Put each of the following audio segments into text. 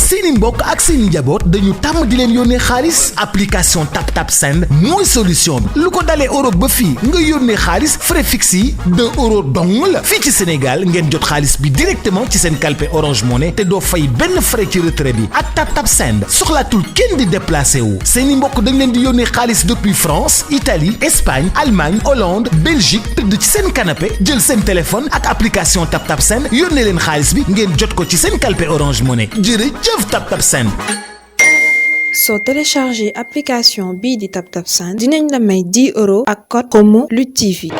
seeni mbokk ak seeni njaboot dañu tàmm di leen yónnee xaalis application TapTap Send mooy solution bi lu ko dalee Europe ba fii nga yónnee xaalis frais fixe yi 2 euros dong la fii ci Sénégal ngeen jot xaalis bi directement ci seen kalpe Orange Money te doo fay benn frais ci retrait bi ak TapTap Send soxlaatul kenn di déplacé wu seeni mbokk dañ leen di yónnee xaalis depuis France Italie Espagne Allemagne Hollande Belgique tëdd ci seen canapé jël seen téléphone ak application TapTap Send yónnee leen xaalis bi ngeen jot ko ci seen kalpe Orange Money jërëjëf TapTap Send. soo téléchargé application bii di TapTap Send dinañ la may 10 euros ak code promo Lutte TV.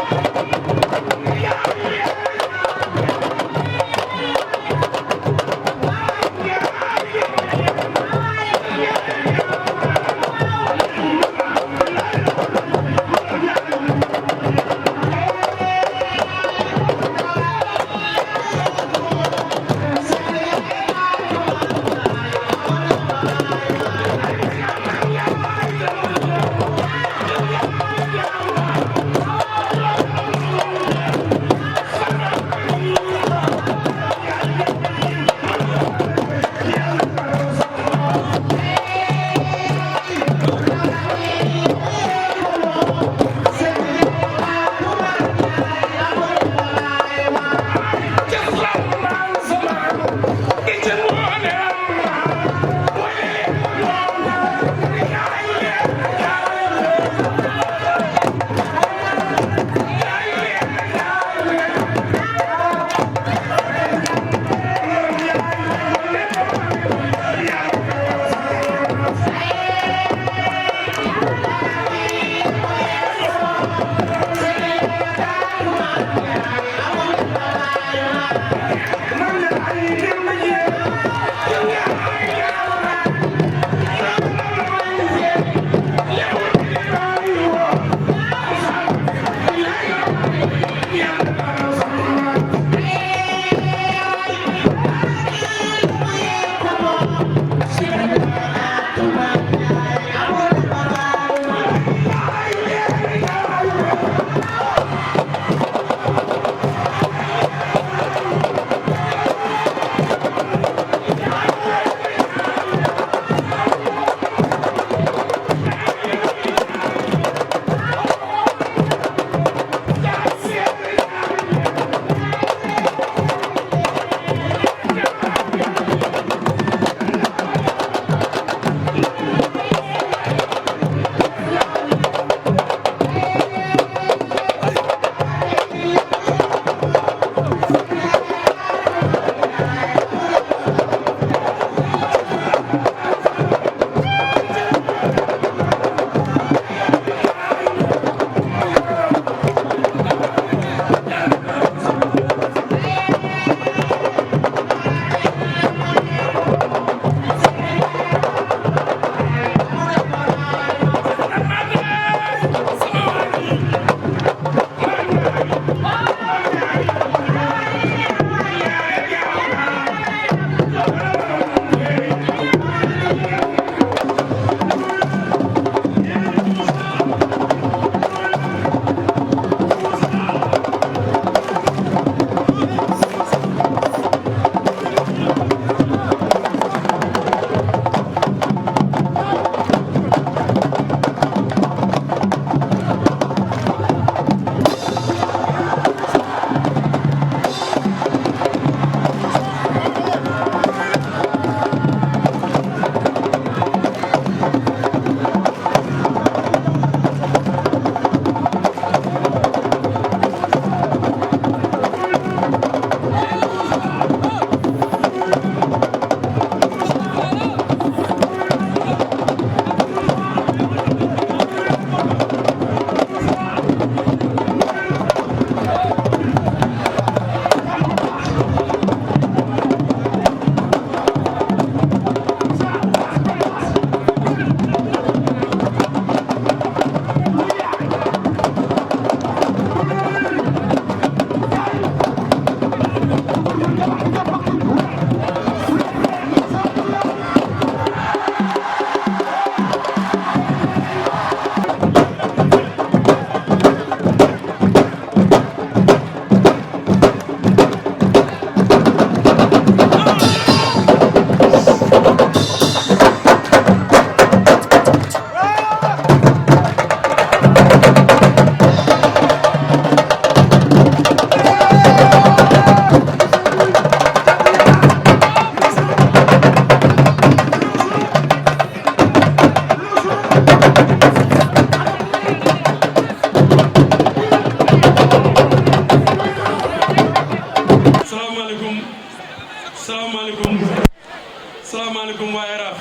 salaamaaleykum waa Yaraax.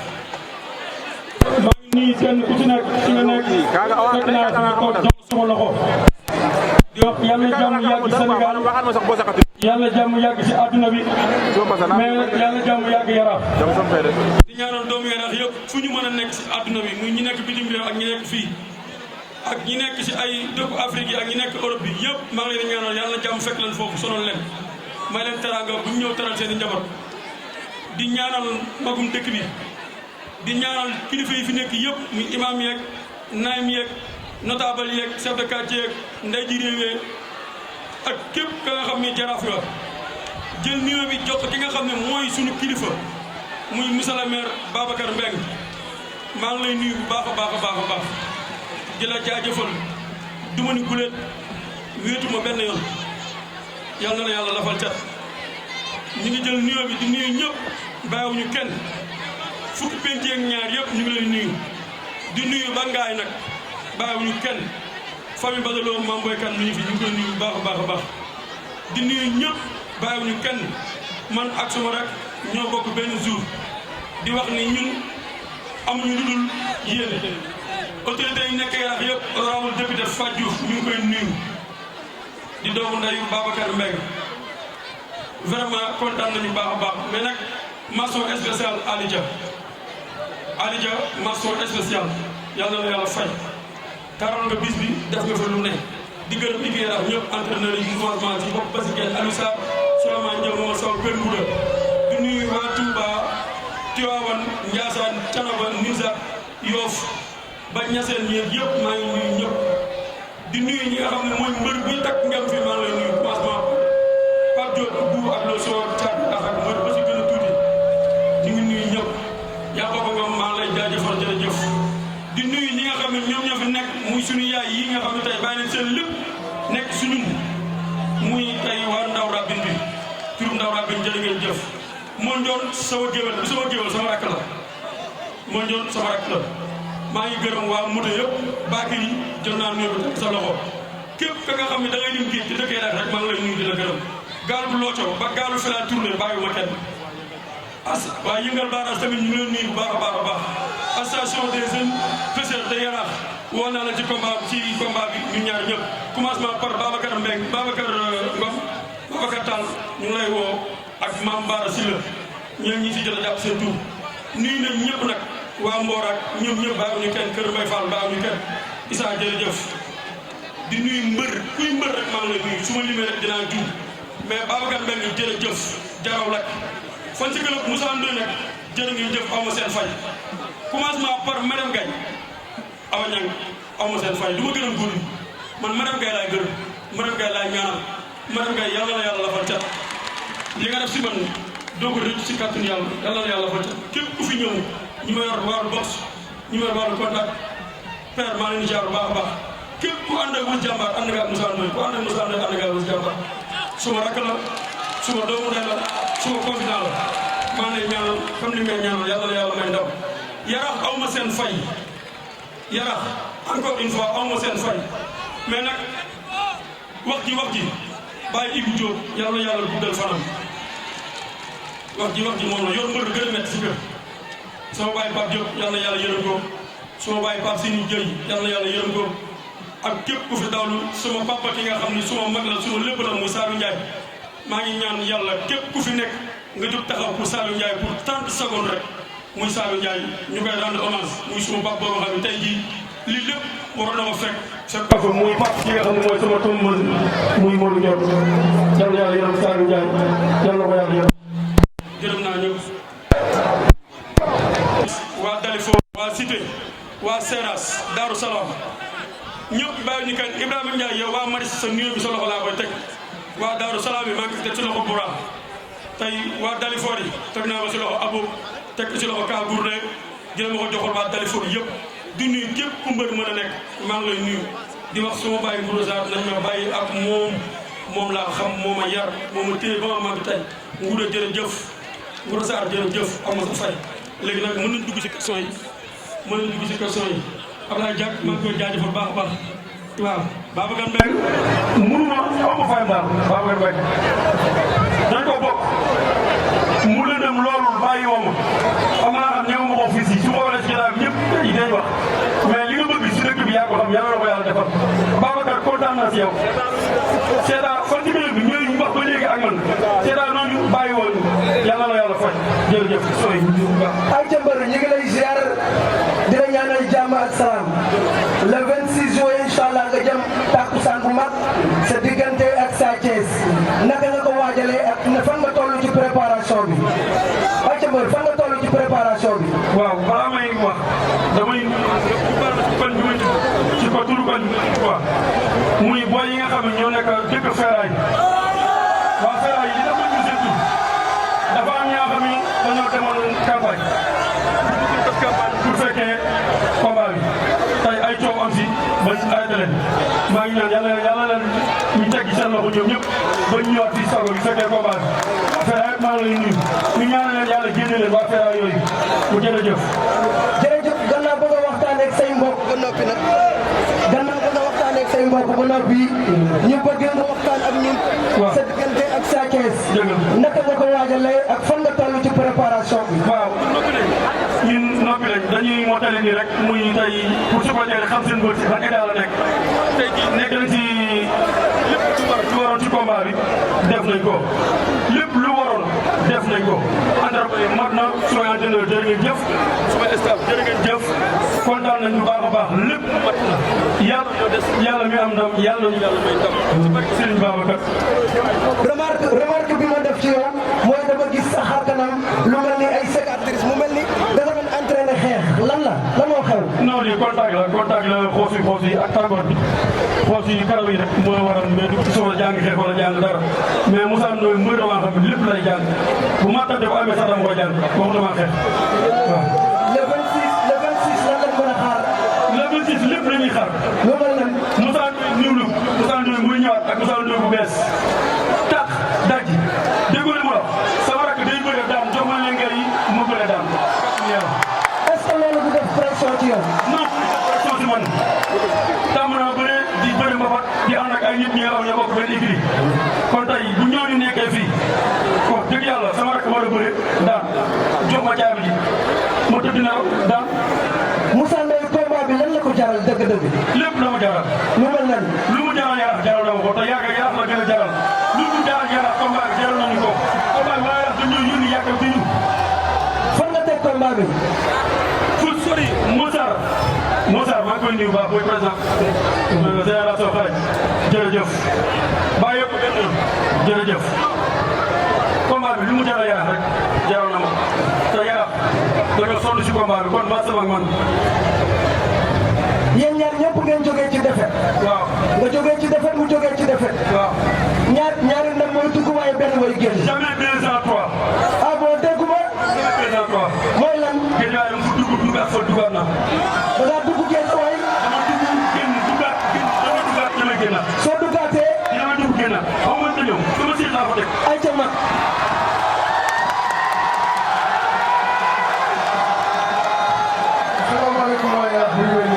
maa ngi nii kenn ku ci nekk ci nga nekk fekk naa sama ko jox sama loxo. di wax yàlla jàmm yàgg Sénégal yàlla jàmm yàgg ci àdduna bi mais yàlla jàmm yàgg Yaraax. di ñaanal doomu Yaraax yëpp fu ñu mën a nekk ci àdduna bi muy ñi nekk bitim réew ak ñi nekk fii ak ñi nekk ci ay dëkku Afrique yi ak ñi nekk Europe bi yëpp maa ngi leen di ñaanal yàlla jàmm fekk leen foofu sonal leen may leen teraanga bu ñu ñëw teral seen i njaboot. di ñaanal magum dëkk bi di ñaanal kilifa yi fi nekk yëpp muy imam yeeg naayim yeeg notable yeeg chef de quartier yeeg ndey ji réewee ak képp ka nga xam ni jaraaf nga jël nuyoo bi jox ki nga xam ne mooy suñu kilifa muy monsieur le maire Babacar Mbengue maa ngi lay nuyu bu baax a baax a baax a baax di la jaajëfal du ma ni guleet wéetuma benn yoon yàlla na la yàlla lafal cat ñu ngi jël nuyoo bi di nuyu ñëpp bàyyiwuñu kenn fukki penc ak ñaar yëpp ñu ngi leen nuyu di nuyu ba ngaay nag bàyyiwuñu kenn famille Badaloo Mame Boye Kane mi ngi fi ñu ngi koy nuyu bu baax a baax a baax di nuyu ñëpp bàyyiwuñu kenn man ak suma rek ñoo bokk benn jour di wax ni ñun amuñu lu dul yéen autorité yi nekk Yaraax yëpp honorable député Fatou Diouf ñu ngi koy nuyu di doomu ndeyu Babacar Mbengue vraiment kontaan nañu baax a baax mais nag mention spéciale Ali Dia mention spéciale yàlla na yàlla fay taral nga bis bi def nga fa lu ne di gërëm équipe Yaraax ñëpp entraîneur yi mouvement ci bopp Basi Gueye Aliou Sarr Souleymane Ndiaye Momar Sow Père Mbouda di nuyu waa Touba Tivaouane Ndiassane Thiénaba Nimza Yoff ba Niassène yéeg yëpp maa ngi nuyu ñëpp di nuyu ñi nga xam ne mooy mbër bi takk ngam fi maa ngi lay nuyu commencement Pape Diop bu ak loo soo caat ak mbër ba si gën a tuuti ñu ngi nuyu ñëpp yaa bokk nga maa ngi lay jaajëfal jërëjëf di nuyu ñi nga xam ne ñoom ñoo fi nekk muy suñu yaay yi nga xam ne tey bàyyi nañ seen lépp nekk suñun muy tey waa Ndaw Rabine bi turu Ndaw Rabine jërë ngeen jëf moo njoon sama géwél bu sama géwél sama rakk la moo njoon sama rakk la maa ngi gërëm waa moto yëpp baaki yi jël naa nuyu bi sa loxo képp ka nga xam ne da ngay dim géej di dëkkee rek maa ngi lay nuyu di la gërëm gaal bu looco ba gaalu fi laa tourné bàyyiwuma kenn waaye yëngal barrage tamit ñu ngi leen nuyu bu baax a baax a baax association des jeunes pêcheurs de Yaraax woo naa la ci combat bi ñu ñaar ñëpp commencement par Babacar Mbengue Babacar Ngom Babacar Tall ñu ngi lay woo ak Mame Bara Sylla ñoom ñi si jot a jàpp seen tur nuyu nañ ñëpp nag waa Mboor ak ñoom ñëpp bàyyiwuñu kenn Kër Mbaye Fall bàyyiwuñu kenn Issa jërëjëf di nuyu mbër kuy mbër rek maa ngi lay nuyu su ma limee rek dinaa juum mais Babacar Mbengue jërëjëf jaraw lak fan si club Moussa Ndoye nag jërë ngeen jëf aw ma seen fay commencement par madame Gaye Awa Niang aw ma seen fay du ma gërëm góor yi man madame Gaye laay gërëm madame Gaye laay ñaanal madame Gaye yàlla na yàlla lafal cat li nga def si man doo ko rëcc si kàttun yàlla yàlla na yàlla lafal cat képp ku fi ñëw ñi ma yor wàllu box ñi ma yor wàllu contact père maa leen di jaar bu baax a baax képp ku ànd ak Wës Jàmbaar ànd nga ak Moussa Ndoye ku ànd ak Moussa Ndoye ànd nga ak Wës Jàmbaar suma rakk la suma doomu ndey la suma confident la maa ngi lay ñaanal comme ni ngay ñaanal yàlla na yàlla may ndam Yaraax aw ma seen fay Yaraax encore une fois aw ma seen fay mais nag wax ji bàyyi Ibou Diop yàlla na yàlla guddal fanam wax ji moom la yor mbër bi gën a métti si kër sama bàyyi Pape Diop yàlla na yàlla yërëm ko suma bàyyi Pape Sini Dieye yàlla na yàlla yërëm ko ak képp ku fi dawlu suma papa ki nga xam ni suma mag la suma lépp la muy Saliou Ndiaye maa ngi ñaan yàlla képp ku fi nekk nga jóg taxaw pour Saliou Ndiaye pour 30 secondes rek muy Saliou Ndiaye ñu koy rendre hommage muy suma papa boo xam ne tey jii lii lépp waroon na ma fekk papa muy papa ki nga xam ne mooy sama tomb muy Modou Diop yàlla yàlla yërëm Saliou Ndiaye yàlla ko yàlla yërëm gërëm naa ñëpp waa Dalifo waa Cité waa Seras Darou Salam ñëpp bàyyi ñu kenn Ibrahima Ndiaye yow waa Maris sa nuyoo bi sa loxo laa koy teg waa Darou Salam yi maa ngi teg ci loxo Boura tey waa Dalifor yi teg naa ko ci loxo Abou teg ci loxo Ka Gourdé dina ma ko joxal waa Dalifor yëpp di nuyu képp ku mbër mën a nekk maa ngi lay nuyu di wax suma bàyyi Ngourou Sarr nañ ma bàyyi ak moom laa xam moo ma yar moo ma téye ba ma màgg tey Ngourou jërëjëf Ngourou Sarr jërëjëf am na sa fay léegi nag mën nañ dugg ci question yi Abdoulaye Diack maa ngi koy jaajëfal baax a baax waaw Babacar Mbengue mënuma aw ma fay daal Babacar Mbengue dañ ko bokk bàyyi woo ma xam naa xam ñëw ma ko fii si su ma wala si ginnaaw bi ñëpp yi dañ wax mais li nga bëgg si dëkk bi yaa ko xam yàlla na ko yàlla defal Babacar kontaan naa si yow seetaan fan ci bi ñooy wax ba léegi ak man seetaan noonu bàyyi woon yàlla na yàlla fay jërëjëf sooy ay jëmbër ñu ngi lay ziar di la ñaanal jàmm ak salaam le 26 juin incha allah nga jëm takkusaan bu mag sa diggante ak Sa Thiès naka nga ko waajalee ak fan nga toll ci préparation bi ay jëmbër fan nga toll ci préparation bi. waaw balaa may wax damay kon bi ma ci ko turu kon quoi muy booy yi nga xam ne ñoo nekk dëkk Feeraay waa Feeraay yi dafa ñu seen tur dafa am ñoo xam ne dañoo demoon campagne pour fekkee combat bi tey ay coow am si ba arrêté leen maa ngi ñaan yàlla leen ñu teggi seen loxo ñoom ñëpp ba ñu ñëwaat fii sago bi fekkee combat bi Feeraay maa ngi lay nuyu ñu ñaan leen yàlla génne leen waa Feeraay yooyu mu jërëjëf. jërëjëf gannaaw bëgg a waxtaan ak say mbokk ba noppi nag gannaaw bëgg a waxtaan ak say mbokk ba noppi ñu bëgg nga waxtaan ak ñun. waaw sa diggante ak Sa Thiès. naka nga ko waajalee ak fan nga toll ci préparation bi. waaw ñun noppi lañ dañuy mottali nii rek muy tey pour supporter xam seen bët ban état la nekk tey jii nekk na ci lépp lu waroon ci combat bi def nañ ko lépp lu waroon def nañ ko entraînement yi mat na sumay entraîneur jërë ngeen jëf sumay staff jërë ngeen jëf kontaan nañ bu baax a baax lépp mat na yàlla mi am ndam yàlla ñu yàlla may ndam ci barke Serigne Babacar. remarque bi ma def ci yow mooy dama gis sa xar kanam lu mel ni ay cicatrices mu mel ni da nga doon entraîné xeex lan moo xew. non lii contact la xoos yi ak tàngoor bi xoos yi karaw yi rek moo waral mais du soxla jàng xeex wala jàng dara mais Moussa Ndoye mbër dama xam lépp lay jàng bu ma tàddee bu amee sax dama koy jàng wax dama xeex waaw. le 26 lan lañ mën a xaar. le 26 lépp la ñuy xaar. loolu lan. Moussa Ndoye ñëwlu Moussa Ndoye muy ñëwaat ak Moussa Ndoye bu bees tax daj déggoo li mu wax sama rakk day bëre daan jox ma lengel yi mu bëre daan. est-ce que loolu du def pression ci yow. non pression ci man tàmm naa bëre di bëri mbapat di ànd ak ay nit ñi nga xam ne bokk benn écurie kon tey bu ñooñu nekkee fii wax dëgg yàlla sama rakk war a bëre daan jox ma caabi ji ma tëdd na daan. Moussa Ndoye combat bi lan la ko jaral dëgg-dëgg. lépp la ma jaral. lu mel nan. lu mu jaral Yaraax jaral na ma ko te yàgg Yaraax la gën a jaral lu mu jaral Yaraax combat bi jaral nañu ko combat bi waa Yaraax dañoo yónni yàgg bi ñu. fan nga teg combat bi. fu sori Moussa maa ngi koy nuyu bu baax mooy président génération xale jërëjëf baa yëpp benn jërëjëf combat bi lu mu jaral Yaraax rek jaral na ma te Yaraax dañoo sonn si combat bi kon maa sama ak man. yéen ñaar ñëpp ngeen jógee ci défaite. waaw nga jógee ci défaite mu jógee ci défaite. waaw ñaari ndam mooy dugg waaye benn mooy génn. jamais 203. ah bon dégguma. jamais 203. mooy lan. génn waaye dama fa duggaat fa duggaat naa. da ngaa dugg génn waaye. dama duggaat damay génnaat. soo duggaatee. dama dugg génnaat xaw ma mënta ñëw sama siège laa fa teg. ay ca mag. salaamaaleykum wa rahmatulah.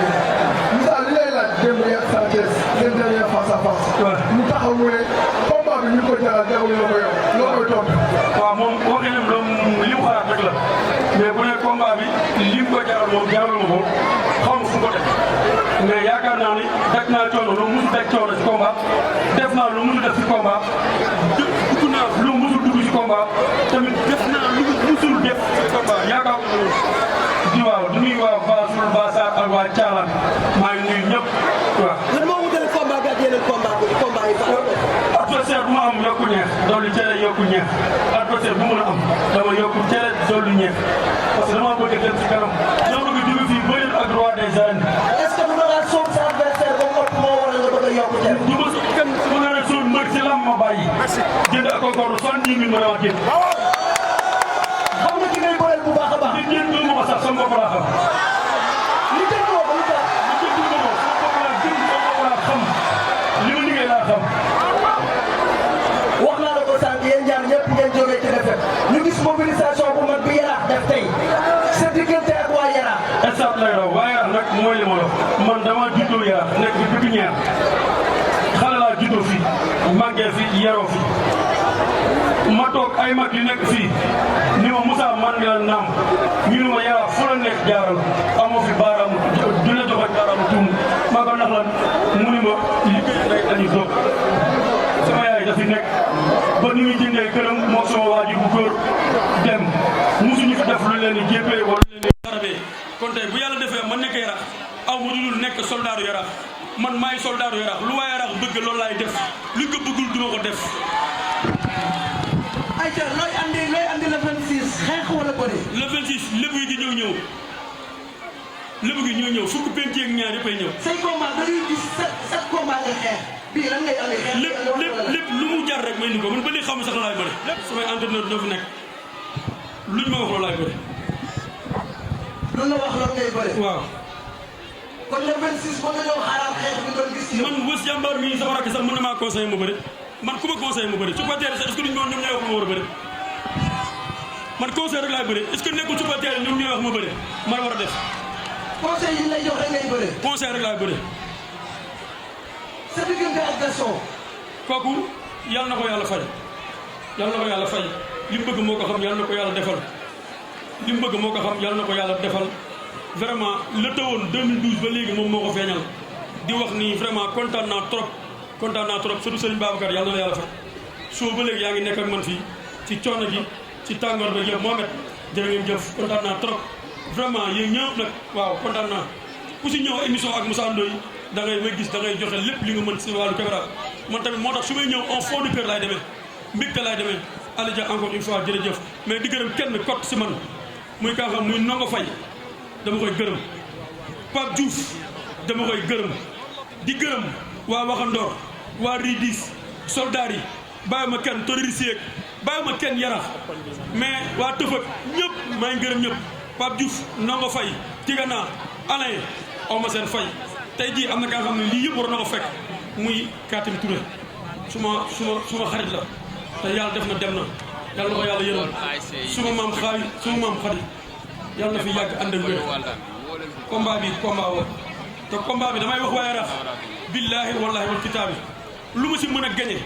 Moussa li lay laaj démb ak Sa Thiès seen dernier face à face. mu taxaw mu ne combat bi ñu ko jaral jarul la ko yow loo koy tontu. waaw moom waxee nañ li mu xalaat rek la mais bu ne combat bi li mu ko jaral moom jaral ma ko xaw ma fu mu ko def mais yaakaar naa ni daj naa coono lu musu daj coono ci combat def naa lu musu def ci combat dugg naa lu musul dugg ci combat tamit def naa lu musul def ci combat yaakaar di waaw di nuyu waa Fatou Bassar ak waa Thialam maa ngi nuyu ñëpp waaw. lan moo wutale combat bi ak yeneen combat yi adversaire bu ma am yokku ñeex dolli cere yokku ñeex adversaire bu mën a am dama yokku cere dolli ñeex parce que dama bëgg a dem ci kanam dama bëgg a jóge fii bëri ak roi des arènes. est-ce que du ma laa sóob sa adversaire ba mu ëpp moo waral nga bëgg a yokku cere. du ma kenn su ma nee suul mbër si lam ma bàyyi. jënd ak kooku 70 000 ma dama génn. xam nga ki ngay bëreel bu baax a baax. li génn ma ko sax sama bopp laa xam. li dégg nga ko lu tax. li génn ma ko sama bopp laa gën sama bopp laa xam li ma liggéey laa xam. wax naa la ko sànq yéen ñaar ñëpp ngeen jógee ci défaite ñu gis mobilisation bu mag bi Yaraax def tey sa diggante ak waa Yaraax. instant lay raw waaye nag mooy li ma la man dama juddoo Yaraax nekk fi pépinière xale laa juddoo fi màggee fi yaroo fi ma toog ay mag yu nekk fii ni ma Moussa man nga fi nekk ba ni muy jëndee këram moo sama waajur bu góor dem musuñu fi def lu leen di jéppee wala lu leen di xarabee kon tey bu yàlla defee ma nekk Yaraax aw ma dudul nekk soldaaru Yaraax man maay soldaaru Yaraax lu waa Yaraax bëgg loolu laay def luñ ko bëggul duma ko def. ayca looy andi le 26 xeex wala bëre. le 26 lépp yi ñëw lépp gi ñëw fukk penc ak ñaar yëppay ñëw. say combat dañuy gis sa combat nga xeex bii lan ngay amee xeex. lépp lu mu jar rek may ni ko man ba léegi xamu sax laay bëre. samay entraîneur ñoo fi nekk luñ ma wax loolu laay bëre. lu la wax loolu ngay bëre. waaw. kon le 26 ba nga ñëw xaaral xeex bi doon gis ci yow. man wës jàmbaar mi sama rakk sax mën na maa conseillé ma bëre man ku ma conseillé ma bëre supporter sax est-ce que duñ ñoom ñooy wax ma war a bëre man conseil rek laay bëre est-ce que nekkul supporter ñoom ñooy wax ma bëre man war a def. conseil yi lay jox rek ngay bëre. conseil rek laay bëre. sa diggante ak Gaston. kooku yàlla na ko yàlla fay li mu bëgg moo ko xam yàlla na ko yàlla defal li mu bëgg moo ko xam yàlla na ko yàlla defal vraiment la tawoon 2012 ba léegi moom moo ko feeñal di wax ni vraiment kontaan naa trop surtout Serigne Babacar yàlla na la yàlla fay soo ba léegi yaa ngi nekk ak man fii ci coono gi ci tàngoor ba yëpp Mohamed jërë ngeen jëf kontaan naa trop vraiment yéen ñëpp nag waaw kontaan naa ku si ñëw émission ak Moussa Ndoye da ngay may gis da ngay joxe lépp li nga mën si wàllu caméra man tamit moo tax su may ñëw en fond du cœur laay demee mbégte laay demee Aliou encore une fois jërëjëf mais di gërëm kenn kot si man muy kaa xam muy Ndongo Faye dama koy gërëm Pape Diouf dama koy gërëm di gërëm waa Waxandoor waa Ridis soldats yi bàyyi ma kenn terroriste yeeg bàyyi ma kenn Yarax mais waa Tëfët ñëpp maa ngi gërëm ñëpp Pape Diouf Ndongo Faye Tigana Alain aw ma seen fay tey jii am na kaa xam ne lii yëpp war na ko fekk muy Katim Touré suma xarit la te yàlla def na dem na yàlla na ko yàlla yërëm suma maam xarit yàlla na fi yàgg ànd ak wér combat bi te combat bi damay wax waa Yarax billaahi wallaahi wal kitaabi lu ma si mën a gañe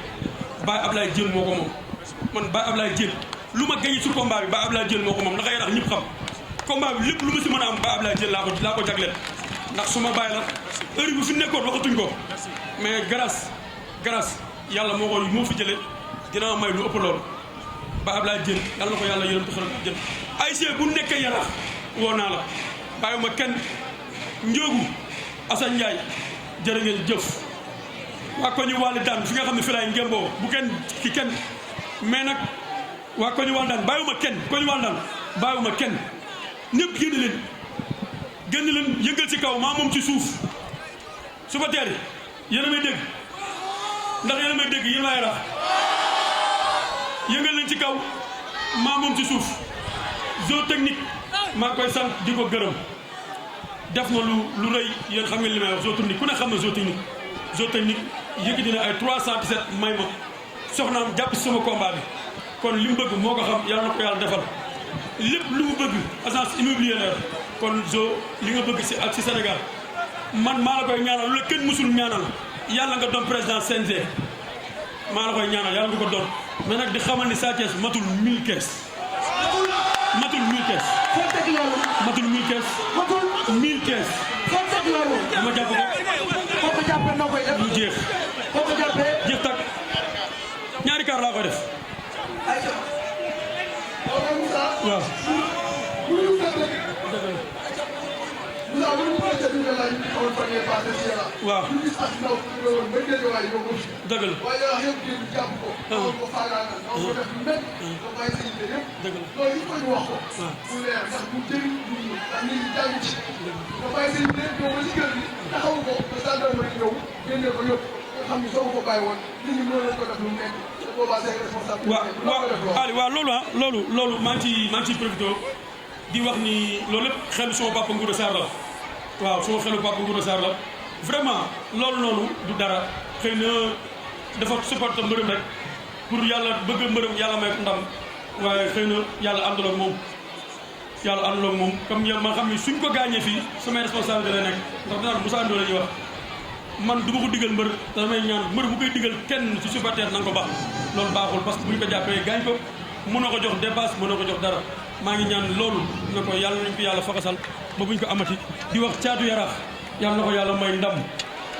Baye Ablaye Diène moo ko moom man Baye Ablaye Diène lu ma gañe si combat bi Baye Ablaye Diène moo ko moom ndax Yarax ñëpp xam combat bi lépp lu ma si mën a am Baye Ablaye Diène laa ko jagleel ndax su ma bàyyi la heure bu fi nekkoon waxatuñ ko mais grâce yàlla moo fi jële dina may lu ëpp loolu Baye Ablaye Diène yàlla na ko yàlla yërëm te xaral ko jën ASC bu nekkee Yarax woo naa la bàyyiwuma kenn Ndiogu Assane Ndiaye jërë ngeen jëf waa ko ñu wàlli daan fi nga xam ne fi laay ngemboo bu kenn ki kenn mais nag waa ko ñu wàll daan bàyyiwuma kenn ko ñu wàll daan bàyyiwuma kenn ñëpp génn leen yëngal ci kaw maa moom ci suuf suba teel yéen a may dégg ndax yéen a may dégg yéen waa Yarax yëngal leen ci kaw maa moom ci suuf zoo technique maa ngi koy sant di ko gërëm def na lu rëy yéen xam ngeen li may wax zoo technique ku ne xam na zoo technique yëkkati na ay 317 may ma soxnaam jàpp si sama combat bi kon li mu bëgg moo ko xam yàlla na ko yàlla defal lépp lu mu bëgg agence immobilière kon zoo li nga bëgg si ak si Sénégal man maa la koy ñaanal lu la kenn mësul ñaanal yàlla nga doon président CNG maa la koy ñaanal yàlla nga ko doon mais nag di xamal ni Sa Thiès matul 1000 kees matul 1000 kees matul 1000 kees matul 1000 kees dama jàpp ko mu jeex jeex tak ñaari kaar laa koy def waaw waaw dëgg waaw loolu maa ngi ciy profité di wax ni loolu lépp xelu sama papa Ngouda Sarr la waaw sama xelu papa Ngouda Sarr la vraiment loolu noonu du dara xëy na dafa supporté mbërëm rek pour yàlla bëgg mbërëm yàlla may ko ndam waaye xëy na yàlla àndul ak moom comme yow ma xam ni suñ ko gaañee fii samay responsabilité la nekk ndax dinaa Moussa Ndoye la ñuy wax man du ma ko digal mbër damay ñaan mbër bu koy digal kenn ci supporter na nga ko baax loolu baaxul parce que bu ñu ko jàppee gaañ ko mën na ko jox dépasse mën na ko jox dara maa ngi ñaan loolu na ko yàlla nañ ko yàlla faxasal ba buñ ko amati di wax caatu Yaraax yàlla na ko yàlla may ndam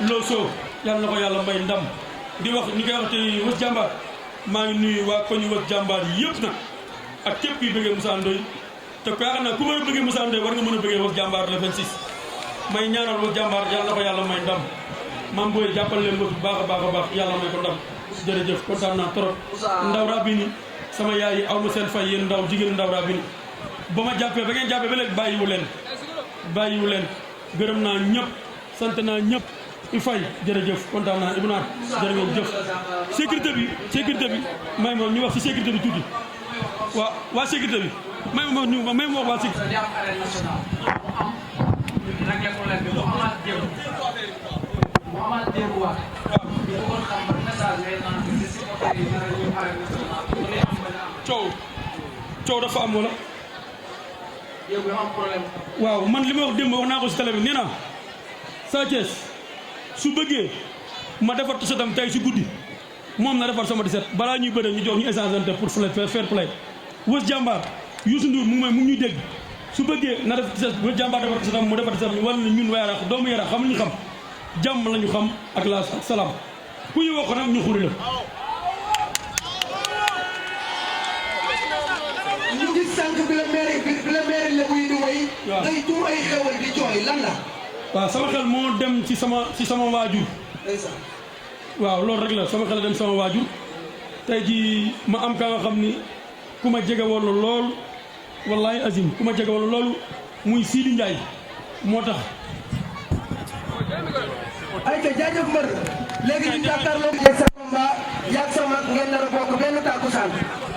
Loso yàlla na ko yàlla may ndam di wax ñi koy wax te wës jàmbaar maa ngi nuyu waa koñu Wës Jàmbaar yëpp nag ak képp kuy bëggee Moussa Ndoye te yaakaar naa ku mën a bëggee Moussa Ndoye war nga mën a bëggee Wës Jàmbaar le 26 may ñaanal Wës Jàmbaar yàlla na ko yàlla may ndam maam booy jàppal leen Wës bu baax a baax a baax yàlla may ko ndam jërëjëf kontaan naa trop ndaw Rabini sama yaay yi aw ma seen fay yéen ndaw jigéen ndaw Rabini ba ma jàppee ba ngeen jàppee ba léegi bàyyiwu leen gërëm naa ñëpp sant naa ñëpp i fay jërëjëf kontaan naa Ibou Naar jërë ngeen jëf sécurité bi may ma ñu wax si sécurité bi tuuti waa sécurité bi may ma wax waa sécurité coow dafa am wala waaw man li ma wax démb wax naa ko si télé bi nee naa Sa Thiès su bëggee ma defar tisetam tey si guddi moom na defar sama tiset balaa ñuy bëre ñu jox ñu échangeante pour fair play Wës Jàmbaar Youssou Ndour mu ngi ñuy dégg su bëggee na def tiset Wës Jàmbaar defar tisetam mu defar tisetam wala ñun waa Yaraax doomu Yaraax xam ñu xam jàmm lañu xam ak la salaam ku ñu wax nag ñu xuri la ñu gis sànq bi la maire la muy di way day tuur ay xewal di jooy lan la waaw sama xel moo dem ci sama waajur waaw loolu rek la sama xel dem sama waajur tey ji ma am ka nga xam ni ku ma jege woon lool wallahi azim ku ma jege woon loolu muy Sidi Ndiaye moo tax ay te jaajëf mbër léegi ñu jàkkaarloo ak sa combat yaag sa mag ngeen nar a bokk benn tàkkusaan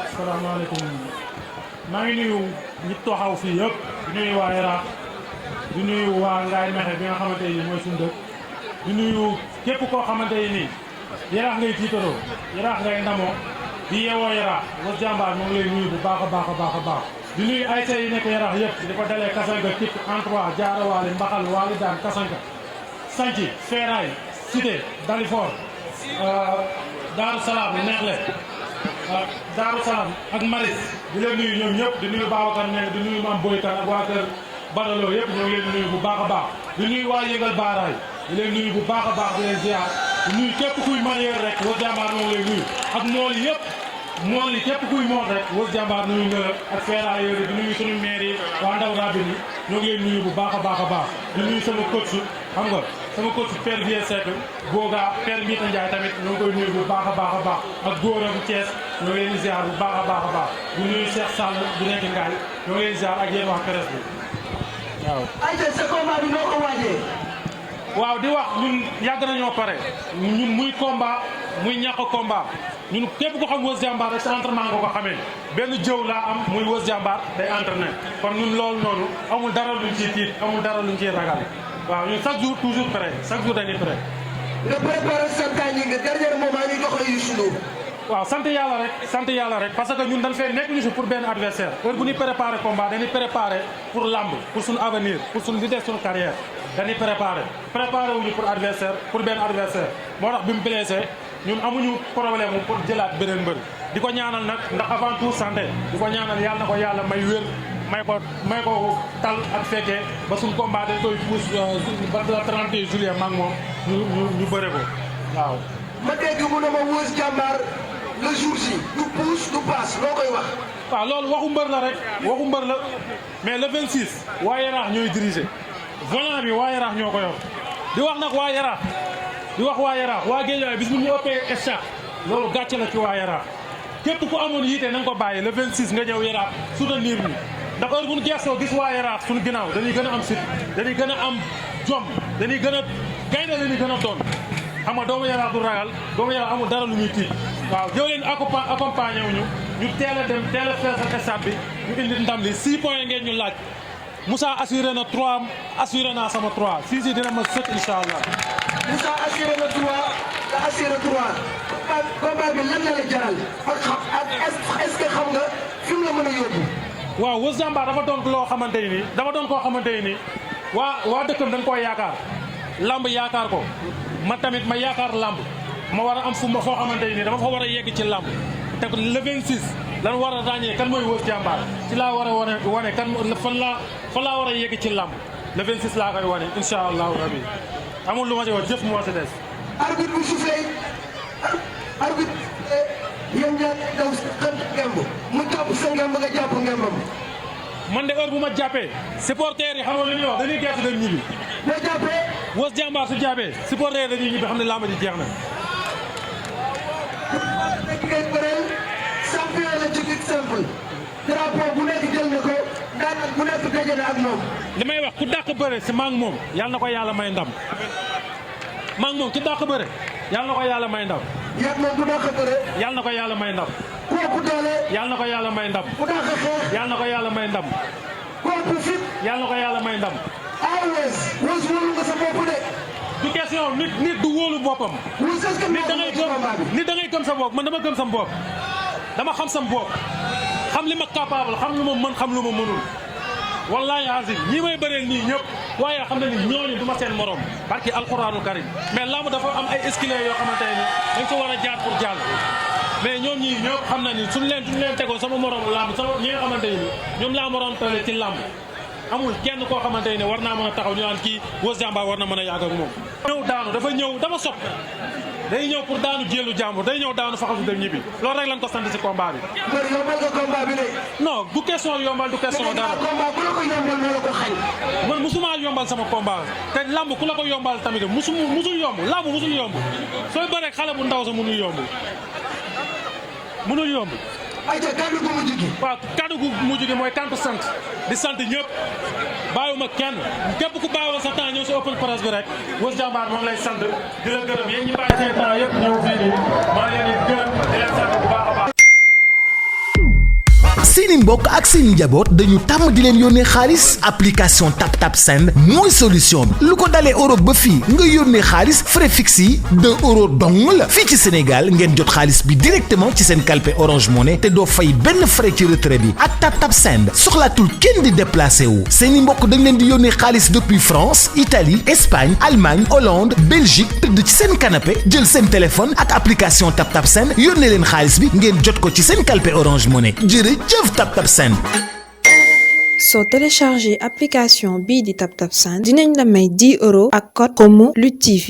asalaamaaleykum maa ngi nuyu ñi taxaw fii yëpp di nuyu waa Yaraax di nuyu waa Ngaye Mékhé bi nga xamante ni mooy suñu dëkk di nuyu képp koo xamante ni Yaraax ngay tiitaroo Yaraax ngay ndamoo di yeewoo Yaraax Wës Jàmbaar moom lay nuyu bu baax a baax di nuyu ay say yi nekk Yaraax yëpp di ko dalee Kasanka Kip Antrois Jaarawaale Mbaxal Waali Daan Kasanka Sanci Feeraay Cité Dalifort Daaru Salaam Neexle Daaru Salaam ak Maris di leen nuyu ñoom ñëpp di nuyu Babacar Meng di nuyu Mame Boy Kane ak waa kër Badaloo yëpp ñoo ngi leen di nuyu bu baax a baax di nuyu waa Yëngal Baaraay di leen nuyu bu baax a baax di leen ziar di nuyu képp kuy manière rek Wës Jàmbaar moom lay nuyu ak mool yi yëpp mool yi képp kuy mool rek Wës Jàmbaar nuyu nga ak feeraay yooyu di nuyu suñu maire yi waa Ndaw Rabini ñoo ngi leen nuyu bu baax a baax di nuyu sama coach xam nga sama coach Père Vieux Seck Boga Père Mbita Ndiaye tamit ñoo ngi koy nuyu bu baax a baax ak góoram Thiès ñoo ngi leen di ziar bu baax a baax di nuyu Cheikh Sall bu nekk Ngaye ñoo ngi leen di ziar ak yéen wax presse bi waaw. ayca sa combat bi noo ko waajee. waaw di wax ñun yàgg nañoo pare ñun muy combat muy ñàkk combat ñun képp ko xam Wës Jàmbaar rek sa entraînement nga ko xamee benn jëw laa am muy Wës Jàmbaar day entraîné kon ñun loolu noonu amul dara luñ ciy tiit amul dara luñ ciy ragal waaw ñun chaque jour toujours prêt chaque jour dañuy prêt. nga préparé sa kañ nga dernier moment ñu jox la Youssou Ndour. waaw sant yàlla rek parce que ñun dañ fay nekk ñu si pour benn adversaire heure bu ñuy préparé combat dañuy préparé pour lamb pour suñu avenir pour suñu li des suñu carrière dañuy préparé wuñu pour adversaire pour benn adversaire moo tax bi mu blessé ñun amuñu problème pour jëlaat beneen mbër di ko ñaanal nag ndax avant tout santé di ko ñaanal yàlla na ko yàlla may wér may ko tal ak fekkee ba suñu combat dañ koy pousse ba le 31 juillet maag moom ñu bëre ko waaw. ma dégg mu ne ma Wës Jàmbaar le jour ji du pousse du passe loo koy wax. waaw loolu waxu mbër la rek waxu mbër la mais le 26 waa Yaraax ñooy diriger volant bi waa Yaraax ñoo ko yor di wax nag waa Yaraax di wax waa Yaraax waa Guédiawaye bis bu ñu ëppee staff loolu gàcce la ci waa Yaraax képp ku amoon yiite na nga ko bàyyi le 26 nga ñëw Yaraax soutenir ñu ndax heure bu ñu geesoo gis waa Yaraax suñu ginnaaw dañuy gën a am sit dañuy gën a am jom dañuy gën a gaynde dañuy gën a doon xam nga doomu Yaraax du ragal doomu Yaraax amul dara lu ñuy tiit waaw ñëw leen accompagné wuñu ñu teel a dem teel a feesal stade bi ñu indi ndam li 6 points ngeen ñu laaj Moussa assuré na 3 assuré naa sama 3 si dina ma sëkk incha allah. Moussa assuré na 3 nga assuré 3 combat bi lan la la jaral ak est-ce que xam nga fi mu la mën a yóbbu. waaw Wës Jàmbaar dafa doon loo xamante ni dafa doon koo xamante ni waa dëkkam dañ koo yaakaar lamb yaakaar ko man tamit ma yaakaar lamb ma war a am fu ma foo xamante ni dama fa war a yegg ci lamb te le 26 lan war a ràññee kan mooy Wës Jàmbaar ci laa war a wane kan fan laa war a yegg ci lamb le 26 laa koy wane incha allahu rabi amul lu ma ci wax jëf moo ci des. arbitre bu soufflé arbitre yéen ñaar daw xam ngemb mu jàpp sa ngemb nga jàpp ngembam. man de heure bu ma jàppee supporters yi xam nga lu ñuy wax dañuy gerte dem ñibbi. boo jàppee. Weuz Diambar su jàppee supporters yi dañuy ñibbi xam ne làmb ji jeex na. nekk ngeen bëreel champion la ci lutte simple drapeau bu nekk jël na ko daan bu nekk daje na ak moom. li may wax ku dàq bëre si maa ngi moom yàlla na ko yàlla may ndam maa ngi moom ku dàq bëre yàlla na ko yàlla may ndam. yàgg moom bu dàq bëre. yàlla na ko yàlla may ndam. ku ëpp doole. yàlla na ko yàlla may ndam. ku dàq xeex. yàlla na ko yàlla may ndam. ku ëpp fit. yàlla na ko yàlla may ndam. Weuz wóolu nga sa bopp de. du question nit du wóolu boppam. Weuz est-ce que nit da ngay gëm sa bopp man dama gëm sam bopp dama xam sam bopp xam li ma capable xam lu ma mën xam lu ma mënul wallahi azim ñi may bëreel nii ñëpp waaye xam na ni ñooñu du ma seen morom barki alxuraanu karim mais lamb dafa am ay escalier yoo xamante ne dañ ko war a jaar pour jàll mais ñoom ñii ñëpp xam na ni suñu leen tegoon sama morom lamb sama ñi nga xamante ni ñoom laa morom tale ci lamb amul kenn koo xamante ne war naa mën a taxaw ñu naan kii Weuz Diambar war na mën a yàgg ak moom. ñëw daanu dafa ñëw dafa sopp day ñëw pour daanu jëlu jàmbur day ñëw daanu faxasu dem ñibbi loolu rek lañ ko sant si combat bi. mbër yombal nga combat bi de. non du question yombal du question dara. combat bu la ko yombal moo la ko xañ. man musuma yombal sama combat te lamb ku la ko yombal tamit musul yomb lamb musul yomb sooy bëree xale bu ndaw sa mënul yomb. ayca kàddu gu mujj gi. waaw kàddu gu mujj gi mooy kantu sant di sant ñëpp bàyyiwuma kenn képp ku bàyyiwoon sa temps ñëw si open press bi rek Weuz Diambar moom lay sant di la gërëm yéen ñi bàyyi seen temps yëpp ñëw fii nii maa ngi leen di gërëm di leen sant bu baax a baax. seeni mbokk ak seeni njaboot dañu tàmm di leen yónnee xaalis application TapTap Send mooy solution bi lu ko dalee Europe ba fii nga yónnee xaalis frais fixe yi €2 dong la fii ci Sénégal ngeen jot xaalis bi directement ci seen kalpe Orange Money te doo fay benn frais ci retrait bi ak TapTap Send soxlaatul kenn di déplacé wu seeni mbokk dañ leen di yónnee xaalis depuis France Italie Espagne Allemagne Hollande Belgique tëdd ci seen canapé jël seen téléphone ak application TapTap Send yónnee leen xaalis bi ngeen jot ko ci seen kalpe Orange Money jërëjëf TapTap Send. soo téléchargé application bii di TapTap Send dinañ la may €10 ak code promo Lutte TV.